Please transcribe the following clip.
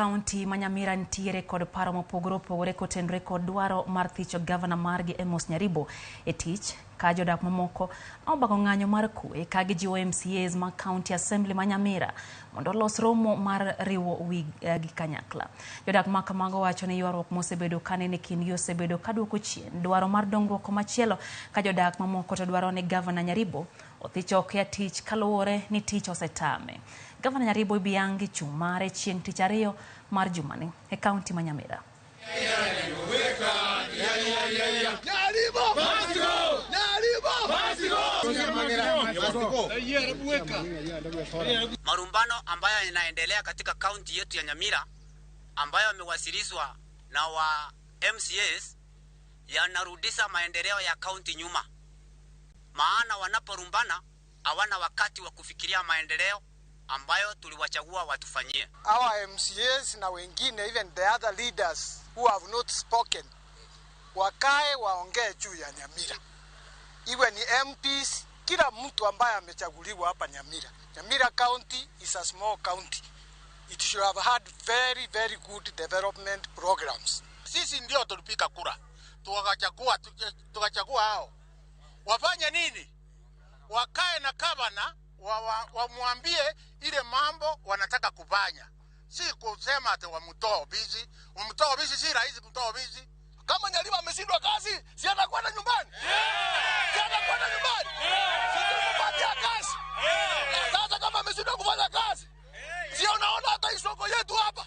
kaunti ma Nyamira nitiere kod paro mopogore opogore kotenore kod dwaro mar thicho gavana margi Amos Nyaribo e tich ka jodak mamoko obago ng'anyo mar kwe ka gijiwo MCAs ma County Assembly ma Nyamira mondo olos romo mar riwo wigi kanyakla. Jodak ma kamago wacho ni ywaruok mosebedo kanene kindgi osebedo kaduoko chien dwaro mar dongruok komachielo ka jodak mamoko to dwaro ni gavana Nyaribo othich oko e tich kaluwore ni tich osetame. Gavana Nyaribo ibiyangi chung' mare chieng' tich ariyo mar jumani e kaunti ma Nyamira. Marumbano ambayo yanaendelea katika kaunti yetu ya Nyamira ambayo yamewasilishwa na wa MCAs yanarudisha maendeleo ya kaunti nyuma, maana wanaporumbana hawana wakati wa kufikiria maendeleo ambayo tuliwachagua watufanyie. Our MCAs na wengine, even the other leaders who have not spoken, wakae waongee juu ya Nyamira, iwe ni MPs, kila mtu ambaye amechaguliwa hapa Nyamira. Nyamira County is a small county. It should have had very, very good development programs. Sisi ndio tulipiga kura tukachagua hao. Wafanye nini? Wakae na gavana wamwambie ile mambo wanataka kufanya, si kusema ati wamtoe ofisi. Wamtoe ofisi si rahisi kumtoa ofisi. Kama Nyaribo ameshindwa kazi, si atakwenda nyumbani? Si atakwenda nyumbani? Si tulimpatia kazi? Sasa kama ameshindwa kufanya kazi, si unaona hata isoko yetu hapa